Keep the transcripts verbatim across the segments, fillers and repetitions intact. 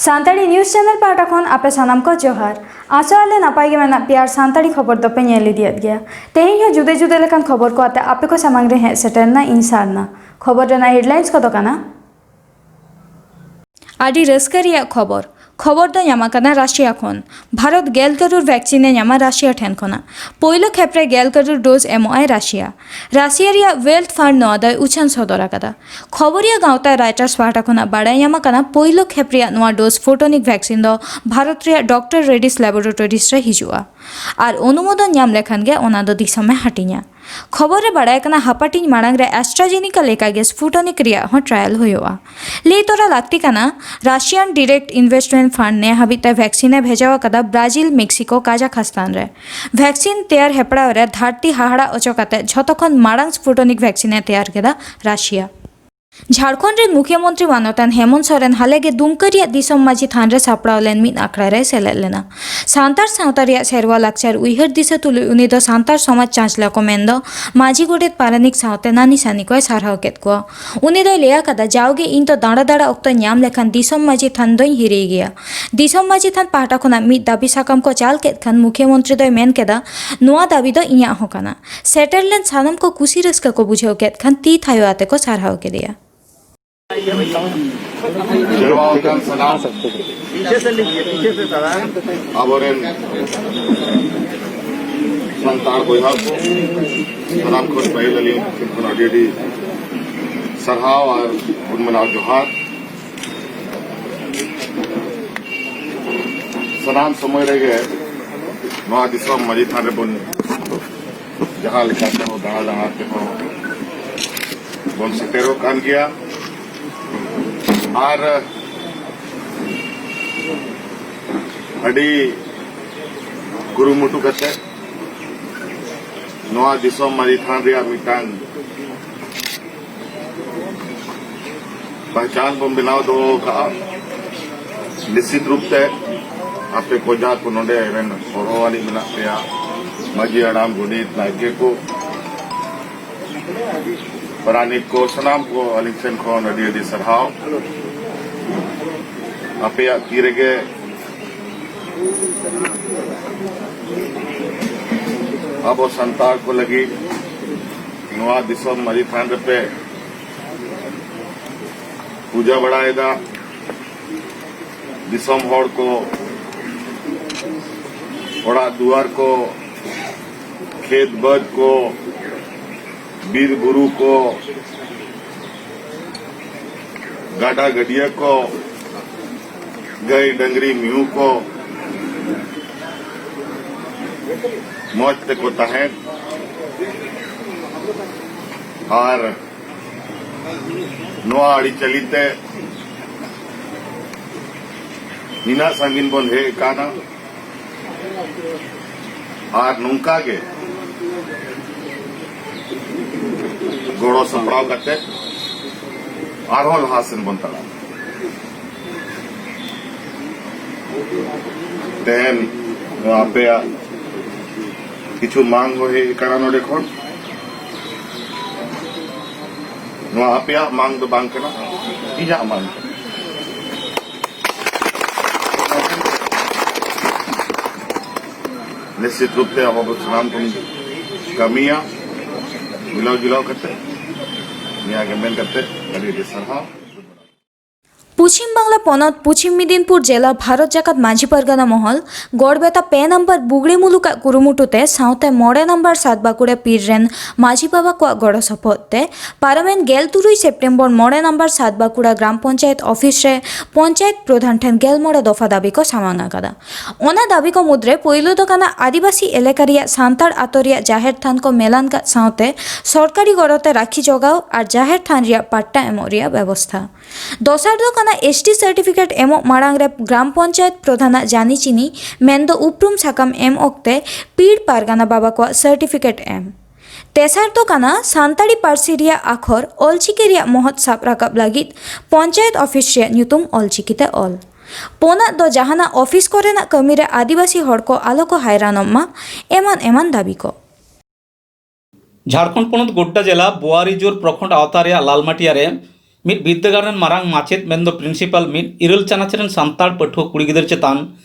Santali news channel ᱯᱟᱦᱴᱟ ᱠᱷᱚᱱ ᱟᱯᱮ ᱥᱟᱱᱟᱢ ᱠᱚ ᱡᱚᱦᱟᱨ᱾ ᱟᱥᱚᱜ ᱟᱞᱮ ᱱᱟᱯᱟᱭ ᱜᱮ ᱢᱮᱱᱟᱜ ᱯᱮᱭᱟ ᱟᱨ ᱥᱟᱱᱛᱟᱲᱤ ᱠᱷᱚᱵᱚᱨ ᱫᱚᱯᱮ ᱧᱮᱞ ᱤᱫᱤᱭᱮᱫ ᱜᱮᱭᱟ᱾ ᱛᱮᱦᱮᱧ ᱦᱚᱸ ᱡᱩᱫᱟᱹ ᱡᱩᱫᱟᱹ ᱞᱮᱠᱟᱱ ᱠᱷᱚᱵᱚᱨ ᱠᱚ ᱟᱛᱮ ᱟᱯᱮ ᱠᱚ ᱥᱟᱢᱟᱝ ᱨᱮ ᱦᱮᱡ ᱥᱮᱴᱮᱨ ᱮᱱᱟ ᱤᱧ ᱥᱟᱨᱱᱟ᱾ ᱠᱷᱚᱵᱚᱨ ᱨᱮᱱᱟᱜ ᱦᱮᱰᱞᱟᱭᱤᱱᱥ ᱠᱚᱫᱚ ᱠᱟᱱᱟ, ᱟᱹᱰᱤ ᱨᱟᱹᱥᱠᱟᱹ ᱨᱮᱭᱟᱜ ᱠᱷᱚᱵᱚᱨ᱾ ᱠᱷᱚᱵᱚᱨ ᱫᱚ ᱧᱟᱢ ᱟᱠᱟᱱᱟ ᱨᱟᱥᱤᱭᱟ ᱠᱷᱚᱱ᱾ ᱵᱷᱟᱨᱚᱛ ᱜᱮᱞ ᱠᱟᱨᱳᱲ ᱵᱷᱮᱠᱥᱤᱱ ᱮ ᱧᱟᱢᱟ ᱨᱟᱥᱤᱭᱟ ᱴᱷᱮᱱ ᱠᱷᱚᱱᱟᱜ᱾ ᱯᱳᱭᱞᱳ ᱠᱷᱮᱯ ᱨᱮ ᱜᱮᱞ ᱠᱟᱨᱳᱲ ᱰᱳᱡᱽ ᱮᱢᱚᱜ ᱟᱭ ᱨᱟᱥᱤᱭᱟ᱾ ᱨᱟᱥᱤᱭᱟ ᱨᱮᱭᱟᱜ ᱣᱮᱞᱛᱷ ᱯᱷᱟᱱᱰ ᱱᱚᱣᱟ ᱫᱚᱭ ᱩᱪᱷᱟᱹᱱ ᱥᱚᱫᱚᱨ ᱟᱠᱟᱫᱟ᱾ ᱠᱷᱚᱵᱚᱨᱤᱭᱟᱹ ᱜᱟᱶᱛᱟ ᱨᱟᱭᱴᱟᱨᱥ ᱯᱟᱦᱴᱟ ᱠᱷᱚᱱᱟᱜ ᱵᱟᱲᱟᱭ ᱧᱟᱢ ᱟᱠᱟᱱᱟ, ᱯᱳᱭᱞᱳ ᱠᱷᱮᱯ ᱨᱮᱭᱟᱜ ᱱᱚᱣᱟ ᱰᱳᱡᱽ ᱯᱷᱳᱴᱳᱱᱤᱠ ᱵᱷᱮᱠᱥᱤᱱ ᱫᱚ ᱵᱷᱟᱨᱚᱛ ᱨᱮᱭᱟᱜ ᱰᱚᱠᱴᱚᱨ ᱨᱮᱰᱤᱥ ᱞᱮᱵᱳᱨᱮᱴᱚᱨᱤᱡᱽ ᱨᱮ ᱦᱤᱡᱩᱜᱼᱟ ᱟᱨ ᱚᱱᱩᱢᱳᱫᱚᱱ ᱧᱟᱢ ᱞᱮᱠᱷᱟᱱ ᱜᱮ ᱚᱱᱟ ᱫᱚ ᱫᱤᱥᱚᱢ ᱮ ᱦᱟᱹᱴᱤᱧᱟ᱾ ᱠᱷᱚᱵᱚᱨ ᱨᱮ ᱵᱟᱲᱟᱭ ᱠᱟᱱᱟ, ᱦᱟᱯᱟᱴᱤᱧ ᱢᱟᱲᱟᱝ ᱨᱮ AstraZeneca ᱞᱮᱠᱟᱜᱮ ᱥᱯᱩᱴᱚᱱᱤᱠ ᱨᱮᱭᱟᱜ ᱦᱚᱸ ᱴᱨᱟᱭᱟᱞ ᱦᱩᱭᱩᱜᱼᱟ᱾ ᱞᱟᱹᱭ ᱛᱚᱨᱟ ᱞᱟᱹᱠᱛᱤ ᱠᱟᱱᱟ, ᱨᱟᱥᱤᱭᱟᱱ ᱰᱤᱨᱮᱠᱴ ᱤᱱᱵᱷᱮᱥᱴᱢᱮᱱᱴ ᱯᱷᱟᱱᱰ ᱱᱮ ᱦᱟᱹᱵᱤᱡ ᱛᱮ ᱵᱷᱮᱠᱥᱤᱱ ᱮ ᱵᱷᱮᱡᱟ ᱟᱠᱟᱫᱟ ᱵᱨᱟᱡᱤᱞ, ᱢᱮᱠᱥᱤᱠᱳ, ᱠᱟᱡᱟᱠᱷᱟᱥᱛᱟᱱ ᱨᱮ᱾ ᱵᱷᱮᱠᱥᱤᱱ ᱛᱮᱭᱟᱨ ᱦᱮᱯᱲᱟᱣ ᱨᱮ ᱫᱷᱟᱹᱨᱛᱤ ᱦᱟᱦᱟᱲᱟ ᱚᱪᱚ ᱠᱟᱛᱮ ᱡᱷᱚᱛᱚ ᱠᱷᱚᱱ ᱢᱟᱲᱟᱝ ᱥᱯᱩᱴᱚᱱᱤᱠ ᱵᱷᱮᱠᱥᱤᱱ ᱮ ᱛᱮᱭᱟᱨ ᱠᱮᱫᱟ ᱨᱟᱥᱤᱭᱟ᱾ ᱡᱷᱟᱲᱠᱷᱚᱸᱰ ᱨᱮᱱ ᱢᱩᱠᱷᱭᱟᱹ ᱢᱚᱱᱛᱨᱤ ᱢᱟᱱᱚᱛᱟᱱ ᱦᱮᱢᱚᱱᱛ ᱥᱚᱨᱮᱱ ᱦᱟᱞᱮ ᱜᱮ ᱫᱩᱢᱠᱟᱹ ᱨᱮᱭᱟᱜ ᱫᱤᱥᱚᱢ ᱢᱟᱹᱡᱷᱤ ᱛᱷᱟᱱ ᱨᱮ ᱥᱟᱯᱲᱟᱣ ᱞᱮᱱ ᱢᱤᱫ ᱟᱠᱷᱲᱟ ᱨᱮᱭ ᱥᱮᱞᱮᱫ ᱞᱮᱱᱟ᱾ ᱥᱟᱱᱛᱟᱲ ᱥᱟᱶᱛᱟ ᱨᱮᱭᱟᱜ ᱥᱮᱨᱣᱟ ᱞᱟᱠᱪᱟᱨ ᱩᱭᱦᱟᱹᱨ ᱫᱤᱥᱟᱹ ᱛᱩᱞᱩᱡ ᱩᱱᱤ ᱫᱚ ᱥᱟᱱᱛᱟᱲ ᱥᱚᱢᱟᱡᱽ ᱪᱟᱪᱞᱟᱠᱚ ᱢᱮᱱᱫᱚ ᱢᱟᱹᱡᱷᱤ ᱜᱚᱰᱮᱛ ᱯᱟᱨᱟᱱᱤᱠ ᱥᱟᱶᱛᱮ ᱱᱟᱹᱱᱤ ᱥᱟᱹᱱᱤ ᱠᱚᱭ ᱥᱟᱨᱦᱟᱣ ᱠᱮᱫ ᱠᱚᱣᱟ᱾ ᱩᱱᱤ ᱫᱚᱭ ᱞᱟᱹᱭ ᱟᱠᱟᱫᱟ, ᱡᱟᱣᱜᱮ ᱤᱧ ᱫᱚ ᱫᱟᱬᱟ ᱫᱟᱬᱟ ᱚᱠᱛᱚ ᱧᱟᱢ ᱞᱮᱠᱷᱟᱱ ᱫᱤᱥᱚᱢ ᱢᱟᱹᱡᱷᱤ ᱛᱷᱟᱱ ᱫᱚᱧ ᱦᱤᱨᱤᱭ ᱜᱮᱭᱟ᱾ ᱫᱤᱥᱚᱢ ᱢᱟᱹᱡᱷᱤ ᱛᱷᱟᱱ ᱯᱟᱦᱴᱟ ᱠᱷᱚᱱᱟᱜ ᱢᱤᱫ ᱫᱟᱹᱵᱤ ᱥᱟᱠᱟᱢ ᱠᱚ ᱪᱟᱞ ᱠᱮᱫ ᱠᱷᱟᱱ ᱢᱩᱠᱷᱭᱟᱹ ᱢᱚᱱᱛᱨᱤ ᱫᱚᱭ ᱢᱮᱱ ᱠᱮᱫᱟ, ᱱᱚᱣᱟ ᱫᱟᱹᱵᱤ ᱫᱚ ᱤᱧᱟᱹᱜ ᱦᱚᱸ ᱠᱟᱱᱟ᱾ ᱥᱮᱴᱮᱨ ᱞᱮᱱ ᱥᱟᱱᱟᱢ ᱠᱚ ᱠᱩᱥᱤ ᱨᱟᱹᱥᱠᱟᱹ ᱠᱚ ᱵᱩᱡᱷᱟᱹᱣ ᱠᱮᱫ ᱠᱷᱟᱱ ᱛᱤ ᱛᱷᱟᱭᱚ ᱟᱛᱮ ᱠᱚ ᱥᱟᱨᱦᱟᱣ ᱠᱮᱫᱮᱭᱟ᱾ ᱡᱮᱨᱣᱟ ᱟᱠᱟᱱ ᱥᱟᱱᱟᱢ ᱟᱵᱚᱨᱮᱱ ᱥᱟᱱᱛᱟᱲ ᱵᱚᱭᱦᱟ ᱠᱚ, ᱥᱟᱱᱟᱢ ᱠᱷᱚᱱ ᱯᱟᱹᱦᱤᱞ ᱟᱹᱞᱤᱧ ᱴᱷᱮᱱ ᱠᱷᱚᱱ ᱟᱹᱰᱤ ᱟᱹᱰᱤ ᱥᱟᱨᱦᱟᱣ ᱟᱨ ᱵᱚᱱ ᱢᱮᱱᱟ ᱡᱚᱦᱟᱨ᱾ ᱥᱟᱱᱟᱢ ᱥᱚᱢᱚᱭ ᱨᱮᱜᱮ ᱱᱚᱣᱟ ᱫᱤᱥᱚᱢ ᱢᱟᱹᱡᱷᱤ ᱛᱷᱟᱱ ᱨᱮᱵᱚᱱ ᱡᱟᱦᱟᱸ ᱞᱮᱠᱟ ᱛᱮᱦᱚᱸ ᱫᱟᱬᱟ ᱫᱟᱬᱟ ᱛᱮᱦᱚᱸ ᱵᱚᱱ ᱥᱮᱴᱮᱨᱚᱜ ᱠᱟᱱ ᱜᱮᱭᱟ᱾ ᱟᱨ ᱟᱹᱰᱤ ᱠᱩᱨᱩᱢᱩᱴᱩ ᱠᱟᱛᱮ ᱱᱚᱣᱟ ᱫᱤᱥᱚᱢ ᱢᱟᱹᱡᱷᱤ ᱛᱷᱟᱱ ᱨᱮᱭᱟᱜ ᱢᱤᱫᱴᱟᱝ ᱯᱟᱦᱪᱟᱱ ᱵᱚᱱ ᱵᱮᱱᱟᱣ ᱫᱚᱦᱚ ᱟᱠᱟᱫᱼᱟ᱾ ᱱᱤᱥᱪᱤᱛ ᱨᱩᱯ ᱛᱮ ᱟᱯᱮ ᱠᱚ ᱡᱟᱦᱟᱸ ᱠᱚ ᱱᱚᱰᱮ ᱨᱮᱱ ᱦᱚᱲ ᱦᱚᱸ ᱟᱹᱱᱤᱡ ᱢᱮᱱᱟᱜ ᱯᱮᱭᱟ, ᱢᱟᱹᱡᱷᱤ ᱦᱟᱲᱟᱢ, ᱜᱚᱰᱮᱛ, ᱱᱟᱭᱠᱮ ᱠᱚ, ᱯᱟᱨᱟᱱᱤᱠ ᱠᱚ, ᱥᱟᱱᱟᱢ ᱠᱚ ᱟᱹᱞᱤᱧ ᱥᱮᱱ ᱠᱷᱚᱱ ᱟᱹᱰᱤ ᱟᱹᱰᱤ ᱥᱟᱨᱦᱟᱣ᱾ ᱟᱯᱮᱭᱟᱜ ᱛᱤ ᱨᱮᱜᱮ ᱟᱵᱚ ᱥᱟᱱᱛᱟᱲ ᱠᱚ ᱞᱟᱹᱜᱤᱫ ᱱᱚᱣᱟ ᱫᱤᱥᱚᱢ ᱢᱟᱹᱡᱷᱤ ᱛᱷᱟᱱ ᱨᱮᱯᱮ ᱯᱩᱡᱟᱹ ᱵᱟᱲᱟᱭᱮᱫᱟ᱾ ᱫᱤᱥᱚᱢ ᱦᱚᱲ ᱠᱚ, ᱚᱲᱟᱜ ᱫᱩᱣᱟᱹᱨ ᱠᱚ, ᱠᱷᱮᱛ ᱵᱟᱹᱫᱽ ᱠᱚ, ᱵᱤᱨ ᱵᱩᱨᱩ ᱠᱚ, ᱜᱟᱰᱟ ᱜᱟᱹᱰᱭᱟᱹ ᱠᱚ, ᱜᱟᱹᱭ ᱰᱟᱹᱝᱨᱤ ᱢᱤᱦᱩ ᱠᱚ ᱢᱚᱡᱽ ᱛᱮᱠᱚ ᱛᱟᱦᱮᱸᱱ᱾ ᱟᱨ ᱱᱚᱣᱟ ᱟᱹᱨᱤᱪᱟᱹᱞᱤ ᱛᱮ ᱱᱤᱱᱟᱹᱜ ᱥᱟᱺᱜᱤᱧ ᱵᱚᱱ ᱦᱮᱡ ᱟᱠᱟᱱᱟ᱾ ᱟᱨ ᱱᱚᱝᱠᱟ ᱜᱮ ᱜᱚᱲᱚ ᱥᱟᱯᱲᱟᱣ ᱠᱟᱛᱮ ᱟᱨᱦᱚᱸ ᱞᱟᱦᱟ ᱥᱮᱱ ᱵᱚᱱ ᱛᱟᱲᱟᱢ᱾ ᱛᱮᱦᱮᱧ ᱱᱚᱣᱟ ᱟᱯᱮᱭᱟᱜ ᱠᱤᱪᱷᱩ ᱢᱟᱝ ᱦᱚᱸ ᱦᱮᱡ ᱟᱠᱟᱱᱟ ᱱᱚᱰᱮ ᱠᱷᱚᱱ᱾ ᱱᱚᱣᱟ ᱟᱯᱮᱭᱟᱜ ᱢᱟᱝ ᱫᱚ ᱵᱟᱝ ᱠᱟᱱᱟ, ᱤᱧᱟᱹᱜ ᱢᱟᱝ ᱠᱟᱱᱟ᱾ ᱱᱤᱥᱪᱤᱛ ᱨᱩᱯ ᱛᱮ ᱟᱵᱚ ᱵᱚ ᱥᱟᱱᱟᱢ ᱵᱚᱱ ᱠᱟᱹᱢᱤᱭᱟ ᱢᱤᱞᱟᱹᱣ ᱡᱩᱞᱟᱹᱣ ᱠᱟᱛᱮ᱾ ᱱᱤᱭᱟᱹ ᱜᱮ ᱢᱮᱱ ᱠᱟᱛᱮ ᱟᱹᱰᱤ ᱟᱹᱰᱤ ᱥᱟᱨᱦᱟᱣ᱾ ᱯᱚᱪᱷᱤᱢ ᱵᱟᱝᱞᱟ ᱯᱚᱱᱚᱛ ᱯᱚᱪᱷᱤᱢ ᱢᱮᱫᱤᱱᱯᱩᱨ ᱡᱮᱞᱟ ᱵᱷᱟᱨᱚᱛ ᱡᱟᱠᱟᱛ ᱢᱟᱹᱡᱷᱤ ᱯᱟᱨᱜᱟᱱᱟ ᱢᱚᱦᱚᱞ ᱜᱚᱲᱵᱮᱛᱟ ᱯᱮ ᱱᱟᱢᱵᱟᱨ ᱵᱩᱜᱲᱤ ᱢᱩᱞᱩᱠᱟᱜ ᱠᱩᱨᱩᱢᱩᱴᱩ ᱛᱮ ᱥᱟᱶᱛᱮ ᱢᱚᱬᱮ ᱱᱟᱢᱵᱟᱨ ᱥᱟᱛ ᱵᱟᱸᱠᱩᱲᱟ ᱯᱤᱲ ᱨᱮᱱ ᱢᱟᱹᱡᱷᱤ ᱵᱟᱵᱟ ᱠᱚᱣᱟᱜ ᱜᱚᱲᱚ ᱥᱚᱯᱚᱦᱚᱫ ᱛᱮ ᱯᱟᱨᱚᱢᱮᱱ ᱜᱮᱞ ᱛᱩᱨᱩᱭ ᱥᱮᱯᱴᱮᱢᱵᱚᱨ ᱢᱚᱬᱮ ᱱᱟᱢᱵᱟᱨ ᱥᱟᱛ ᱵᱟᱸᱠᱩᱲᱟ ᱜᱨᱟᱢ ᱯᱚᱧᱪᱟᱭᱮᱛ ᱚᱯᱷᱤᱥ ᱨᱮ ᱯᱚᱧᱪᱟᱭᱮᱛ ᱯᱨᱚᱫᱷᱟᱱ ᱴᱷᱮᱱ ᱜᱮᱞ ᱢᱚᱬᱮ ᱫᱚᱯᱷᱟ ᱫᱟᱹᱵᱤ ᱠᱚ ᱥᱟᱢᱟᱝ ᱟᱠᱟᱫᱟ᱾ ᱚᱱᱟ ᱫᱟᱹᱵᱤ ᱠᱚ ᱢᱩᱫᱽᱨᱮ ᱯᱩᱭᱞᱩ ᱫᱚ ᱠᱟᱱᱟ ᱟᱹᱫᱤᱵᱟᱹᱥᱤ ᱮᱞᱟᱠᱟ ᱨᱮᱭᱟᱜ ᱥᱟᱱᱛᱟᱲ ᱟᱛᱳ ᱨᱮᱭᱟᱜ ᱡᱟᱦᱮᱨ ᱛᱷᱟᱱ ᱠᱚ ᱢᱮᱞᱟᱱ ᱠᱟᱫ ᱥᱟᱶᱛᱮ ᱥᱚᱨᱠᱟᱨᱤ ᱜᱚᱲᱚ ᱛᱮ ᱨᱟᱹᱠᱷᱤ ᱡᱚᱜᱟᱣ ᱟᱨ ᱡᱟᱦᱮᱨ ᱛᱷᱟᱱ ᱨᱮᱭᱟᱜ ᱯᱟᱴᱴᱟ ᱮᱢᱚᱜ ᱨᱮᱭᱟᱜ ᱵᱮᱵᱚᱥᱛᱷᱟ᱾ ᱫᱚᱥᱟᱨ ᱫᱚ ᱠᱟᱱᱟ ᱮᱥ ᱴᱤ ᱥᱟᱨᱴᱤᱯᱷᱤᱠᱮᱴ ᱮᱢᱚᱜ ᱢᱟᱲᱟᱝ ᱨᱮ ᱜᱨᱟᱢ ᱯᱚᱧᱪᱟᱭᱮᱛ ᱯᱨᱚᱫᱷᱟᱱᱟᱜ ᱡᱟᱹᱱᱤ ᱪᱤᱱᱤ ᱢᱮᱱᱫᱚ ᱩᱯᱨᱩᱢ ᱥᱟᱠᱟᱢ ᱮᱢ ᱚᱠᱛᱮ ᱯᱤᱲ ᱯᱟᱨᱜᱟᱱᱟ ᱵᱟᱵᱟ ᱠᱚᱣᱟᱜ ᱥᱟᱨᱴᱤᱯᱷᱤᱠᱮᱴ ᱮᱢ᱾ ᱛᱮᱥᱟᱨ ᱫᱚ ᱠᱟᱱᱟ ᱥᱟᱱᱛᱟᱲᱤ ᱯᱟᱹᱨᱥᱤ ᱨᱮᱭᱟᱜ ᱟᱠᱷᱚᱨ ᱚᱞᱪᱤᱠᱤ ᱨᱮᱭᱟᱜ ᱢᱚᱦᱚᱛ ᱥᱟᱵ ᱨᱟᱠᱟᱵ ᱞᱟᱹᱜᱤᱫ ᱯᱚᱧᱪᱟᱭᱮᱛ ᱚᱯᱷᱤᱥ ᱨᱮᱭᱟᱜ ᱧᱩᱛᱩᱢ ᱚᱞᱪᱤᱠᱤ ᱛᱮ ᱚᱞ᱾ ᱯᱩᱱᱟᱜ ᱫᱚ ᱡᱟᱦᱟᱱᱟᱜ ᱚᱯᱷᱤᱥ ᱠᱚᱨᱮᱱᱟᱜ ᱠᱟᱹᱢᱤ ᱨᱮ ᱟᱹᱫᱤᱵᱟᱹᱥᱤ ᱦᱚᱲ ᱠᱚ ᱟᱞᱚ ᱠᱚ ᱦᱟᱭᱨᱟᱱᱚᱜ ᱢᱟ, ᱮᱢᱟᱱ ᱮᱢᱟᱱ ᱫᱟᱹᱵᱤ ᱠᱚ᱾ ᱡᱷᱟᱲᱠᱷᱚᱸᱰ ᱯᱚᱱᱚᱛ ᱜᱳᱰᱰᱟ ᱡᱮᱞᱟ ᱵᱳᱣᱟᱨᱤᱡᱳᱨ ᱯᱨᱚᱠᱷᱚᱸᱰ ᱟᱣᱛᱟ ᱨᱮᱭᱟᱜ ᱞᱟᱞᱢᱟᱴᱤᱭᱟ ᱨᱮ ᱢᱤᱫ ᱵᱤᱨᱫᱟᱹᱜᱟᱲ ᱨᱮᱱ ᱢᱟᱨᱟᱝ ᱢᱟᱪᱮᱫ ᱢᱮᱱᱫᱚ ᱯᱨᱤᱱᱥᱤᱯᱟᱞ ᱢᱤᱫ ᱤᱨᱟᱹᱞ ᱪᱟᱱᱟᱪ ᱨᱮᱱ ᱥᱟᱱᱛᱟᱲ ᱯᱟᱹᱴᱷᱩᱣᱟᱹ ᱠᱩᱲᱤ ᱜᱤᱫᱟᱹᱨ ᱪᱮᱛᱟᱱ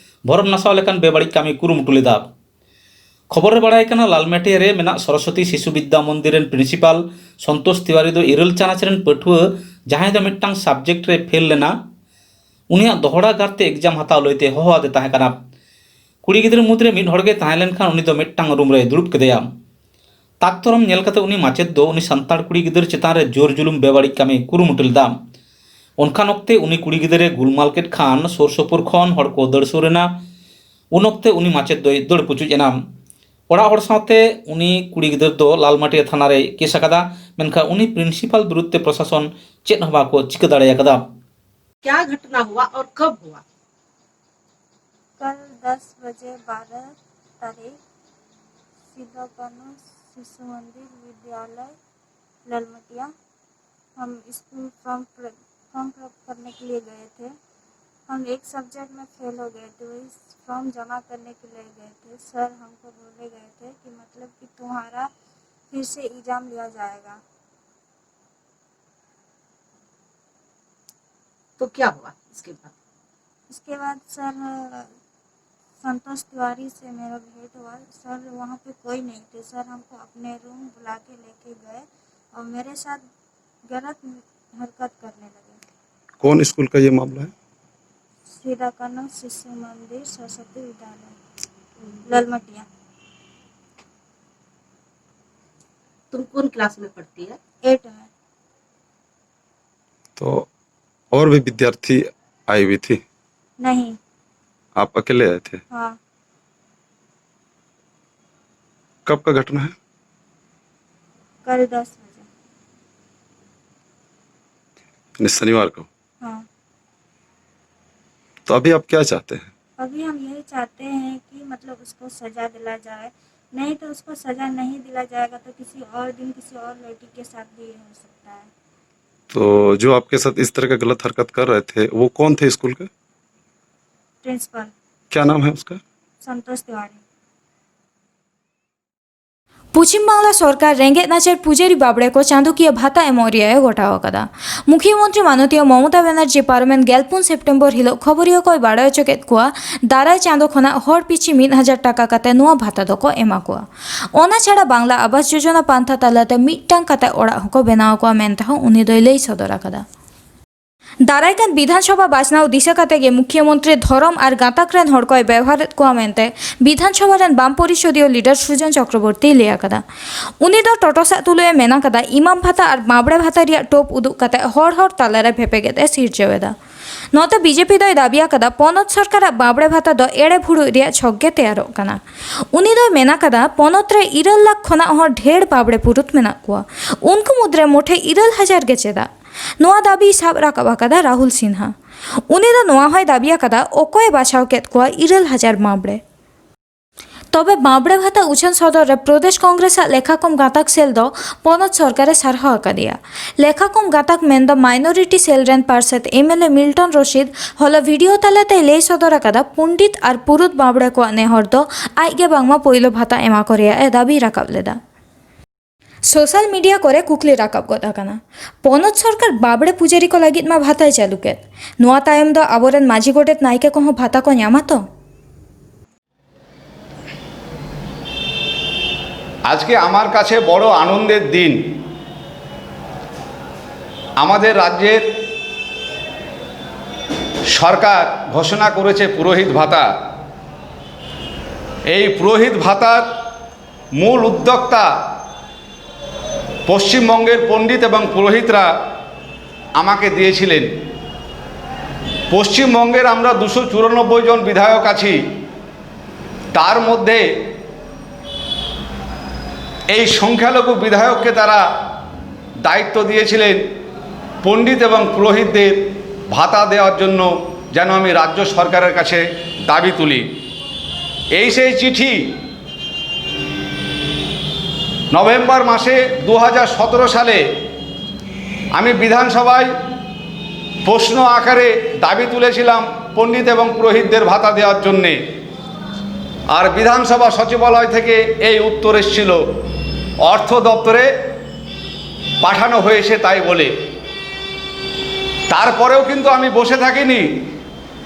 ᱵᱷᱚᱨᱚᱢ ᱱᱟᱥᱟᱣ ᱞᱮᱠᱟᱱ ᱵᱮᱵᱟᱹᱲᱤᱡ ᱠᱟᱹᱢᱤ ᱠᱩᱨᱩᱢᱩᱴᱩ ᱞᱮᱫᱟ᱾ ᱠᱷᱚᱵᱚᱨ ᱨᱮ ᱵᱟᱲᱟᱭ ᱠᱟᱱᱟ, ᱞᱟᱞᱢᱟᱴᱤᱭᱟ ᱨᱮ ᱢᱮᱱᱟᱜ ᱥᱚᱨᱚᱥᱚᱛᱤ ᱥᱤᱥᱩ ᱵᱤᱫᱽᱫᱟ ᱢᱚᱱᱫᱤᱨ ᱨᱮᱱ ᱯᱨᱤᱱᱥᱤᱯᱟᱞ ᱥᱚᱱᱛᱳᱥ ᱛᱤᱣᱟᱨᱤ ᱫᱚ ᱤᱨᱟᱹᱞ ᱪᱟᱱᱟᱪ ᱨᱮᱱ ᱯᱟᱹᱴᱷᱩᱣᱟᱹ ᱡᱟᱦᱟᱸᱭ ᱫᱚ ᱢᱤᱫᱴᱟᱝ ᱥᱟᱵᱡᱮᱠᱴ ᱨᱮ ᱯᱷᱮᱞ ᱞᱮᱱᱟ, ᱩᱱᱤᱭᱟᱜ ᱫᱚᱦᱲᱟ ᱜᱟᱨᱛᱮ ᱮᱠᱡᱟᱢ ᱦᱟᱛᱟᱣ ᱞᱟᱹᱭᱛᱮ ᱦᱚᱦᱚ ᱟᱫᱮ ᱛᱟᱦᱮᱸ ᱠᱟᱱᱟ᱾ ᱠᱩᱲᱤ ᱜᱤᱫᱽᱨᱟᱹ ᱢᱩᱫᱽᱨᱮ ᱢᱤᱫ ᱦᱚᱲ ᱜᱮ ᱛᱟᱦᱮᱸ ᱞᱮᱱᱠᱷᱟᱱ ᱩᱱᱤ ᱫᱚ ᱢᱤᱫᱴᱟᱝ ᱨᱩᱢ ᱨᱮ ᱫᱩᱲᱩᱵ ᱠᱮᱫᱮᱭᱟ᱾ ᱛᱟᱠᱛᱚᱨᱚᱢ ᱧᱮᱞ ᱠᱟᱛᱮ ᱩᱱᱤ ᱢᱟᱪᱮᱫ ᱫᱚ ᱩᱱᱤ ᱥᱟᱱᱛᱟᱲ ᱠᱩᱲᱤ ᱜᱤᱫᱟᱹᱨ ᱪᱮᱛᱟᱱ ᱨᱮ ᱡᱳᱨ ᱡᱩᱞᱩᱢ ᱵᱮᱵᱟᱹᱲᱤᱡ ᱠᱟᱹᱢᱤ ᱠᱩᱨᱩᱢᱩᱴᱩ ᱞᱮᱫᱟ᱾ ᱚᱱᱠᱟᱱ ᱚᱠᱛᱮ ᱩᱱᱤ ᱠᱩᱲᱤ ᱜᱤᱫᱽᱨᱟᱹ ᱜᱩᱞᱢᱟᱞ ᱠᱮᱫ ᱠᱷᱟᱱ ᱥᱩᱨ ᱥᱩᱯᱩᱨ ᱠᱷᱚᱱ ᱦᱚᱲ ᱠᱚ ᱫᱟᱹᱲ ᱥᱩᱨ ᱮᱱᱟ᱾ ᱩᱱ ᱚᱠᱛᱮ ᱩᱱᱤ ᱢᱟᱪᱮᱫ ᱫᱚᱭ ᱫᱟᱹᱲ ᱯᱩᱪᱩᱡ ᱮᱱᱟ᱾ ᱚᱲᱟᱜ ᱦᱚᱲ ᱥᱟᱶᱛᱮ ᱩᱱᱤ ᱠᱩᱲᱤ ᱜᱤᱫᱟᱹᱨ ᱫᱚ ᱞᱟᱞᱢᱟᱴᱤᱭᱟ ᱛᱷᱟᱱᱟ ᱨᱮᱭ ᱠᱮᱥ ᱟᱠᱟᱫᱟ, ᱢᱮᱱᱠᱷᱟᱱ ᱩᱱᱤ ᱯᱨᱤᱱᱥᱤᱯᱟᱞ ᱵᱤᱨᱩᱫᱷ ᱛᱮ ᱯᱨᱚᱥᱟᱥᱚᱱ ᱪᱮᱫ ᱦᱚᱸ ᱵᱟᱠᱚ ᱪᱤᱠᱟᱹ ᱫᱟᱲᱮ ᱟᱠᱟᱫᱟ᱾ क्या घटना हुआ और कब हुआ? कल दस बजे, बारह तारीख, सीधा कानून शिशु मंदिर विद्यालय ललमटिया। हम स्कूल फॉर्म प्र-, फॉर्म फिलअप करने के लिए गए थे। हम एक सब्जेक्ट में फेल हो गए थे, वही फॉर्म जमा करने के लिए गए थे। सर हमको बोले गए थे कि मतलब कि तुम्हारा फिर से एग्जाम लिया जाएगा। तो क्या हुआ इसके बाद? इसके बाद सर संतोष तिवारी से मेरा भेंट हुआ। सर वहाँ पे कोई नहीं थे। सर हमको अपने रूम बुला के लेके गए और मेरे साथ गलत हरकत करने लगे। कौन स्कूल का ये मामला है? सीधा कानून शिशु मंदिर सरस्वती विद्यालय ललमटिया। तुम कौन क्लास में पढ़ती है? एट में। तो और भी विद्यार्थी आई हुई थी? नहीं। आप अकेले आए थे? हाँ। कब का घटना है? कल दस बजे। यानी शनिवार को? हाँ। तो अभी आप क्या चाहते हैं? अभी हम यही चाहते हैं कि मतलब उसको सजा दिला जाए, नहीं तो उसको सजा नहीं दिला जाएगा तो किसी और दिन किसी और लड़की के साथ भी ये हो सकता है। तो जो आपके साथ इस तरह का गलत हरकत कर रहे थे, वो कौन थे स्कूल के? प्रिंसिपल। क्या नाम है उसका? संतोष तिवारी। ᱯᱚᱪᱷᱤᱢ ᱵᱟᱝᱞᱟ ᱥᱚᱨᱠᱟᱨ ᱨᱮᱸᱜᱮᱡ ᱱᱟᱪᱟᱨ ᱯᱩᱡᱟᱹᱨᱤ ᱵᱟᱵᱲᱮ ᱠᱚ ᱪᱟᱸᱫᱚᱠᱤᱭᱟᱹ ᱵᱷᱟᱛᱟ ᱮᱢᱚᱜ ᱨᱮᱭᱟᱜ ᱮ ᱜᱚᱴᱟᱣ ᱟᱠᱟᱫᱟ᱾ ᱢᱩᱠᱷᱭᱟᱹ ᱢᱚᱱᱛᱨᱤ ᱢᱟᱱᱚᱛᱤᱭᱟᱹ ᱢᱚᱢᱚᱛᱟ ᱵᱟᱱᱟᱨᱡᱤ ᱯᱟᱨᱚᱢᱮᱱ ᱜᱮᱞᱯᱩᱱ ᱥᱮᱯᱴᱮᱢᱵᱚᱨ ᱦᱤᱞᱚᱜ ᱠᱷᱚᱵᱚᱨᱤᱭᱟᱹ ᱠᱚᱭ ᱵᱟᱲᱟᱭ ᱦᱚᱪᱚ ᱠᱮᱫ ᱠᱚᱣᱟ, ᱫᱟᱨᱟᱭ ᱪᱟᱸᱫᱚ ᱠᱷᱚᱱᱟᱜ ᱦᱚᱲ ᱯᱤᱪᱷᱤ ᱢᱤᱫ ᱦᱟᱡᱟᱨ ᱴᱟᱠᱟ ᱠᱟᱛᱮ ᱱᱚᱣᱟ ᱵᱷᱟᱛᱟ ᱫᱚᱠᱚ ᱮᱢᱟ ᱠᱚᱣᱟ᱾ ᱚᱱᱟ ᱪᱷᱟᱲᱟ ᱵᱟᱝᱞᱟ ᱟᱵᱟᱥ ᱡᱳᱡᱚᱱᱟ ᱯᱟᱱᱛᱷᱟ ᱛᱟᱞᱟᱛᱮ ᱢᱤᱫᱴᱟᱝ ᱠᱟᱛᱮ ᱚᱲᱟᱜ ᱦᱚᱸᱠᱚ ᱵᱮᱱᱟᱣ ᱟᱠᱚᱣᱟ ᱢᱮᱱᱛᱮ ᱦᱚᱸ ᱩᱱᱤ ᱫᱚᱭ ᱞᱟᱹᱭ ᱥᱚᱫᱚᱨ ᱟᱠᱟᱫᱟ᱾ ᱫᱟᱨᱟᱭ ᱠᱟᱱ ᱵᱤᱫᱷᱟᱱ ᱥᱚᱵᱷᱟ ᱵᱟᱪᱷᱱᱟᱣ ᱫᱤᱥᱟᱹ ᱠᱟᱛᱮ ᱜᱮ ᱢᱩᱠᱷᱭᱟᱹ ᱢᱚᱱᱛᱨᱤ ᱫᱷᱚᱨᱚᱢ ᱟᱨ ᱜᱟᱸᱛᱟᱠ ᱨᱮᱱ ᱦᱚᱲ ᱠᱚᱭ ᱵᱮᱣᱦᱟᱨᱮᱫ ᱠᱚᱣᱟ ᱢᱮᱱᱛᱮ ᱵᱤᱫᱷᱟᱱ ᱥᱚᱵᱷᱟ ᱨᱮᱱ ᱵᱟᱢ ᱯᱚᱨᱤᱥᱚᱫᱤᱭᱚ ᱞᱤᱰᱟᱨ ᱥᱨᱩᱡᱚᱱ ᱪᱚᱠᱨᱚᱵᱚᱨᱛᱤᱭ ᱞᱟᱹᱭ ᱟᱠᱟᱫᱟ᱾ ᱩᱱᱤ ᱫᱚ ᱴᱚᱴᱚ ᱥᱟᱜ ᱛᱩᱞᱩᱡ ᱮ ᱢᱮᱱ ᱟᱠᱟᱫᱟ, ᱤᱢᱟᱢ ᱵᱷᱟᱛᱟ ᱟᱨ ᱵᱟᱸᱵᱽᱲᱮ ᱵᱷᱟᱛᱟ ᱨᱮᱭᱟᱜ ᱴᱳᱯ ᱩᱫᱩᱜ ᱠᱟᱛᱮ ᱦᱚᱲ ᱦᱚᱲ ᱛᱟᱞᱟᱨᱮ ᱵᱷᱮᱯᱮᱜᱮᱫ ᱮ ᱥᱤᱨᱡᱟᱹᱣ ᱮᱫᱟ᱾ ᱱᱚᱛᱮ ᱵᱤᱡᱮᱯᱤ ᱫᱚᱭ ᱫᱟᱵᱤ ᱟᱠᱟᱫᱟ, ᱯᱚᱱᱚᱛ ᱥᱚᱨᱠᱟᱨᱟᱜ ᱵᱟᱸᱵᱽᱲᱮ ᱵᱷᱟᱛᱟ ᱫᱚ ᱮᱲᱮ ᱵᱷᱩᱲᱩᱡ ᱨᱮᱭᱟᱜ ᱪᱷᱚᱠ ᱜᱮ ᱛᱮᱭᱟᱨᱚᱜ ᱠᱟᱱᱟ᱾ ᱩᱱᱤ ᱫᱚᱭ ᱢᱮᱱ ᱟᱠᱟᱫᱟ, ᱯᱚᱱᱚᱛ ᱨᱮ ᱤᱨᱟᱹᱞ ᱞᱟᱠᱷ ᱠᱷᱚᱱᱟᱜ ᱦᱚᱸ ᱰᱷᱮᱨ ᱵᱟᱸᱵᱽᱲᱮ ᱯᱩᱨᱩᱫ ᱢᱮᱱᱟᱜ ᱠᱚᱣᱟ, ᱩᱱᱠᱩ ᱢᱩᱫᱽᱨᱮ ᱢᱚᱴᱷᱮ ᱤᱨᱟᱹᱞ ᱦᱟᱡᱟᱨ ᱜᱮ ᱪᱮᱫᱟᱜ? ᱱᱚᱣᱟ ᱫᱟᱹᱵᱤᱭ ᱥᱟᱵ ᱨᱟᱠᱟᱵ ᱟᱠᱟᱫᱟ ᱨᱟᱦᱩᱞ ᱥᱤᱱᱦᱟ᱾ ᱩᱱᱤ ᱫᱚ ᱱᱚᱣᱟ ᱦᱚᱸᱭ ᱫᱟᱹᱵᱤ ᱟᱠᱟᱫᱟ, ᱚᱠᱚᱭᱮ ᱵᱟᱪᱷᱟᱣ ᱠᱮᱫ ᱠᱚᱣᱟ ᱤᱨᱟᱹᱞ ᱦᱟᱡᱟᱨ ᱵᱟᱸᱵᱽᱲᱮ? ᱛᱚᱵᱮ ᱵᱟᱸᱵᱽᱲᱮ ᱵᱷᱟᱛᱟ ᱩᱪᱷᱟᱹᱱ ᱥᱚᱫᱚᱨ ᱨᱮ ᱯᱨᱚᱫᱮᱥ ᱠᱚᱝᱜᱨᱮᱥ ᱟᱜ ᱞᱮᱠᱷᱟ ᱠᱚᱢ ᱜᱟᱸᱛᱟᱠ ᱥᱮᱞ ᱫᱚ ᱯᱚᱱᱚᱛ ᱥᱚᱨᱠᱟᱨᱮ ᱥᱟᱨᱦᱟᱣ ᱟᱠᱟᱫᱮᱭᱟ᱾ ᱞᱮᱠᱷᱟ ᱠᱚᱢ ᱜᱟᱸᱛᱟᱠ ᱢᱮᱱᱫᱚ ᱢᱟᱭᱱᱚᱨᱤᱴᱤ ᱥᱮᱞ ᱨᱮᱱ ᱯᱟᱨᱥᱮᱛ ᱮᱢ ᱮᱞ ᱮ ᱢᱤᱞᱴᱚᱱ ᱨᱚᱥᱤᱫ ᱦᱚᱞᱟ ᱵᱷᱤᱰᱤᱭᱳ ᱛᱟᱞᱟᱛᱮᱭ ᱞᱟᱹᱭ ᱥᱚᱫᱚᱨ ᱟᱠᱟᱫᱟ, ᱯᱚᱱᱰᱤᱛ ᱟᱨ ᱯᱩᱨᱩᱫ ᱵᱟᱸᱵᱽᱲᱮ ᱠᱚᱣᱟᱜ ᱱᱮᱦᱚᱨ ᱫᱚ ᱟᱡ ᱜᱮ ᱵᱟᱝᱢᱟ ᱯᱳᱭᱞᱳ ᱵᱷᱟᱛᱟ ᱮᱢᱟ ᱠᱚ ᱨᱮᱭᱟᱜ ᱮ ᱫᱟᱹᱵᱤ ᱨᱟᱠᱟᱵ ᱞᱮᱫᱟ᱾ ᱥᱳᱥᱟᱞ ᱢᱤᱰᱤᱭᱟ ᱠᱚᱨᱮ ᱠᱩᱠᱞᱤ ᱨᱟᱠᱟᱵ ᱜᱚᱫ ᱟᱠᱟᱱᱟ, ᱯᱚᱱᱚᱛ ᱥᱚᱨᱠᱟᱨ ᱵᱟᱸᱵᱽᱲᱮ ᱯᱩᱡᱟᱹᱨᱤ ᱠᱚ ᱞᱟᱹᱜᱤᱫ ᱢᱟ ᱵᱷᱟᱛᱟᱭ ᱪᱟᱹᱞᱩ ᱠᱮᱫ, ᱱᱚᱣᱟ ᱛᱟᱭᱚᱢ ᱫᱚ ᱟᱵᱚᱨᱮᱱ ᱢᱟᱹᱡᱷᱤ ᱜᱚᱰᱮᱛ ᱱᱟᱭᱠᱮ ᱠᱚᱦᱚᱸ ᱵᱷᱟᱛᱟ ᱠᱚ ᱧᱟᱢᱟ ᱛᱚ? আজকে আমার কাছে বড় আনন্দের দিন। আমাদের রাজ্যের সরকার ঘোষণা করেছে পুরোহিত ভাতা। এই পুরোহিত ভাতার মূল উদ্যোক্তা পশ্চিমবঙ্গের পণ্ডিত এবং পুরোহিতরা আমাকে দিয়েছিলেন। পশ্চিমবঙ্গের আমরা দুশো চুরানব্বই জন বিধায়ক আছি, তার মধ্যে এই সংখ্যালঘু বিধায়ককে তারা দায়িত্ব দিয়েছিলেন পণ্ডিত এবং পুরোহিতদের ভাতা দেওয়ার জন্য, যেন আমি রাজ্য সরকারের কাছে দাবি তুলি। এই সেই চিঠি, নভেম্বর মাসে দু হাজার সতেরো সালে আমি বিধানসভায় প্রশ্ন আকারে দাবি তুলেছিলাম পণ্ডিত এবং পুরোহিতদের ভাতা দেওয়ার জন্যে। আর বিধানসভা সচিবালয় থেকে এই উত্তর এসেছিল, অর্থ দপ্তরে পাঠানো হয়েছে তাই বলে। তারপরেও কিন্তু আমি বসে থাকিনি।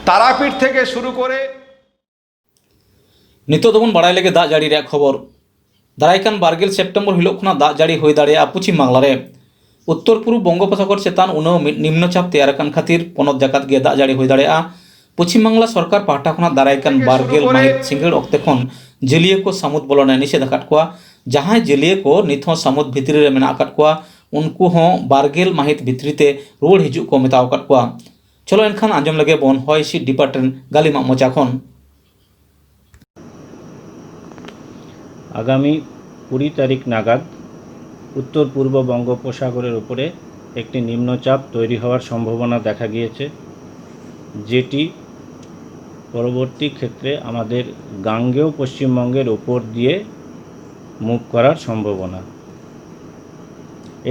তারাপীঠ থেকে শুরু করে ᱱᱤᱛᱚᱜ ᱫᱚᱵᱚᱱ ᱵᱟᱲᱟᱭ ᱞᱮᱜᱮ ᱫᱟᱜ ᱡᱟᱹᱲᱤ ᱨᱮᱭᱟᱜ ᱠᱷᱚᱵᱚᱨ᱾ ᱫᱟᱨᱟᱭ ᱠᱟᱱ ᱵᱟᱨᱜᱮᱞ ᱥᱮᱯᱴᱮᱢᱵᱚᱨ ᱦᱤᱞᱳᱜ ᱠᱷᱚᱱᱟᱜ ᱫᱟᱜ ᱡᱟᱹᱲᱤ ᱦᱩᱭ ᱫᱟᱲᱮᱭᱟᱜᱼᱟ ᱯᱚᱪᱷᱤᱢ ᱵᱟᱝᱞᱟ ᱨᱮ᱾ ᱩᱛᱛᱚᱨ ᱯᱩᱨᱩᱵᱽ ᱵᱚᱝᱜᱳᱯᱚᱥᱟᱜᱚᱨ ᱪᱮᱛᱟᱱ ᱩᱱᱟᱹᱣ ᱢᱤᱫ ᱱᱤᱢᱱᱚ ᱪᱟᱯ ᱛᱮᱭᱟᱨ ᱟᱠᱟᱱ ᱠᱷᱟᱹᱛᱤᱨ ᱯᱚᱱᱚᱛ ᱡᱟᱠᱟᱛ ᱜᱮ ᱫᱟᱜ ᱡᱟᱹᱲᱤ ᱦᱩᱭ ᱫᱟᱲᱮᱭᱟᱜᱼᱟ᱾ ᱯᱚᱪᱷᱤᱢ ᱵᱟᱝᱞᱟ ᱥᱚᱨᱠᱟᱨ ᱯᱟᱦᱴᱟ ᱠᱷᱚᱱᱟᱜ ᱫᱟᱨᱟᱭ ᱠᱟᱱ ᱵᱟᱨᱜᱮᱞ ᱢᱟᱹᱦᱤᱛ ᱥᱤᱸᱜᱟᱹᱲ ᱚᱠᱛᱮ ᱠᱷᱚᱱ ᱡᱟᱹᱞᱤᱭᱟᱹ ᱠᱚ ᱥᱟᱹᱢᱩᱫ ᱵᱚᱞᱚᱱ ᱮ ᱱᱤᱥᱮᱫ ᱟᱠᱟᱫ ᱠᱚᱣᱟ᱾ ᱡᱟᱦᱟᱸᱭ ᱡᱟᱹᱞᱤᱭᱟᱹ ᱠᱚ ᱱᱤᱛ ᱦᱚᱸ ᱥᱟᱹᱢᱩᱫ ᱵᱷᱤᱛᱨᱤ ᱨᱮ ᱢᱮᱱᱟᱜ ᱟᱠᱟᱫ ᱠᱚᱣᱟ, ᱩᱱᱠᱩ ᱦᱚᱸ ᱵᱟᱨᱜᱮᱞ ᱢᱟᱹᱦᱤᱛ ᱵᱷᱤᱛᱨᱤ ᱛᱮ ᱨᱩᱣᱟᱹᱲ ᱦᱤᱡᱩᱜ ᱠᱚ ᱢᱮᱛᱟᱣ ᱟᱠᱟᱫ ᱠᱚᱣᱟ᱾ ᱪᱚᱞᱚ ᱮᱱᱠᱷᱟᱱ ᱟᱸᱡᱚᱢ ᱞᱮᱜᱮ ᱵᱚᱱ ᱦᱚᱭ ᱦᱤᱸᱥᱤᱫ ᱰᱤᱯᱟᱨᱴᱢᱮᱱᱴ ᱨᱮᱱ ᱜᱟᱹᱞᱤᱢᱟᱜ ᱢᱚᱪᱟ ᱠᱷᱚᱱ᱾ আগামী কুড়ি তারিখ নাগাদ উত্তর পূর্ব বঙ্গোপসাগরের উপরে একটি নিম্নচাপ তৈরি হওয়ার সম্ভাবনা দেখা গিয়েছে, যেটি পরবর্তী ক্ষেত্রে আমাদের গাঙ্গেয় পশ্চিমবঙ্গের ওপর দিয়ে মুভ করার সম্ভাবনা।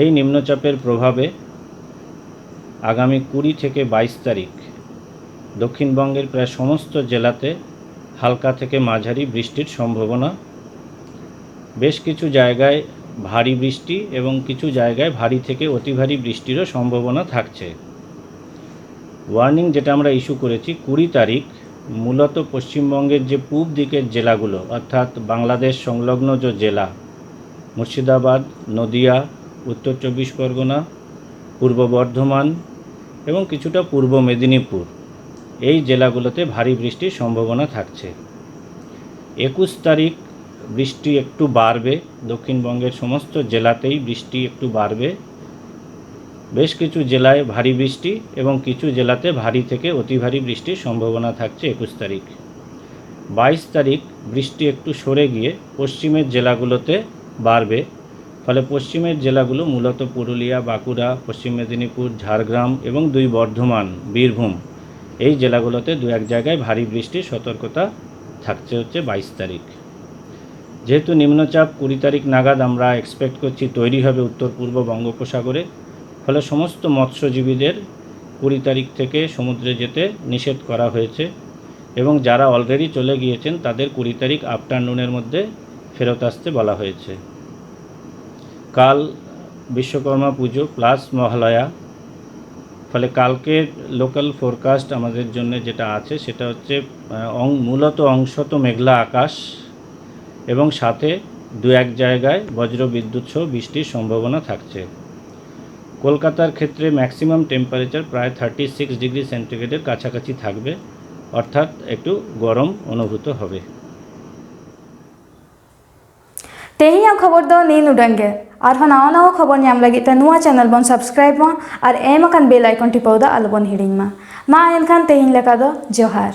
এই নিম্নচাপের প্রভাবে আগামী কুড়ি থেকে বাইশ তারিখ দক্ষিণবঙ্গের প্রায় সমস্ত জেলাতে হালকা থেকে মাঝারি বৃষ্টির সম্ভাবনা। বেশ কিছু জায়গায় ভারী বৃষ্টি এবং কিছু জায়গায় ভারী থেকে অতি ভারী বৃষ্টিরও সম্ভাবনা থাকছে। ওয়ার্নিং যেটা আমরা ইস্যু করেছি কুড়ি তারিখ, মূলত পশ্চিমবঙ্গের যে পূব দিকের জেলাগুলো, অর্থাৎ বাংলাদেশ সংলগ্ন যে জেলা, মুর্শিদাবাদ, নদিয়া, উত্তর চব্বিশ পরগনা, পূর্ব বর্ধমান এবং কিছুটা পূর্ব মেদিনীপুর, এই জেলাগুলোতে ভারী বৃষ্টির সম্ভাবনা থাকছে। একুশ তারিখ বৃষ্টি একটু বাড়বে, দক্ষিণবঙ্গের সমস্ত জেলাতেই বৃষ্টি একটু বাড়বে। বেশ কিছু জেলায় ভারী বৃষ্টি এবং কিছু জেলাতে ভারী থেকে অতি ভারী বৃষ্টির সম্ভাবনা থাকছে একুশ তারিখ। বাইশ তারিখ বৃষ্টি একটু সরে গিয়ে পশ্চিমের জেলাগুলোতে বাড়বে। ফলে পশ্চিমের জেলাগুলো মূলত পুরুলিয়া, বাঁকুড়া, পশ্চিম মেদিনীপুর, ঝাড়গ্রাম এবং দুই বর্ধমান, বীরভূম, এই জেলাগুলোতে দু এক জায়গায় ভারী বৃষ্টির সতর্কতা থাকছে হচ্ছে বাইশ তারিখ। যেহেতু নিম্নচাপ কুড়ি তারিখ নাগাদ আমরা এক্সপেক্ট করছি তৈরি হবে উত্তর পূর্ব বঙ্গোপসাগরে, ফলে সমস্ত মৎস্যজীবীদের কুড়ি তারিখ থেকে সমুদ্রে যেতে নিষেধ করা হয়েছে এবং যারা অলরেডি চলে গিয়েছেন তাদের কুড়ি তারিখ আফটারনুনের মধ্যে ফেরত আসতে বলা হয়েছে। কাল বিশ্বকর্মা পুজো প্লাস মহালয়া, ফলে কালকে লোকাল ফোরকাস্ট আমাদের জন্য যেটা আছে সেটা হচ্ছে আহ, অং- মূলত অংশত মেঘলা আকাশ এবং সাথে দু এক জায়গায় বজ্র বিদ্যুৎ সহ বৃষ্টির সম্ভাবনা থাকছে। কলকাতার ক্ষেত্রে ম্যাক্সিমাম টেম্পারেচার প্রায় থার্টি সিক্স ডিগ্রি সেন্টিগ্রেডের কাছাকাছি থাকবে, অর্থাৎ একটু গরম অনুভূত হবে। ᱛᱮᱦᱮᱧᱟᱜ ᱠᱷᱚᱵᱚᱨ ᱫᱚ ᱱᱤᱱ ᱩᱰᱟᱹᱝ ᱜᱮ᱾ ᱟᱨᱦᱚᱸ ᱱᱟᱣᱟ ᱱᱟᱣᱟ ᱠᱷᱚᱵᱚᱨ ᱧᱟᱢ ᱞᱟᱹᱜᱤᱫ ᱛᱮ ᱱᱚᱣᱟ ᱪᱮᱱᱮᱞ ᱵᱚᱱ ᱥᱟᱵᱥᱠᱨᱟᱭᱤᱵ ᱢᱟ ᱟᱨ ᱮᱢ ᱟᱠᱟᱱ ᱵᱮᱞ ᱟᱭᱠᱚᱱ ᱴᱤᱯᱟᱹᱣ ᱫᱚ ᱟᱞᱚᱵᱚᱱ ᱦᱤᱲᱤᱧ ᱢᱟ᱾ ᱢᱟ ᱮᱱᱠᱷᱟᱱ ᱛᱮᱦᱮᱧ ᱞᱮᱠᱟ ᱫᱚ ᱡᱚᱦᱟᱨ᱾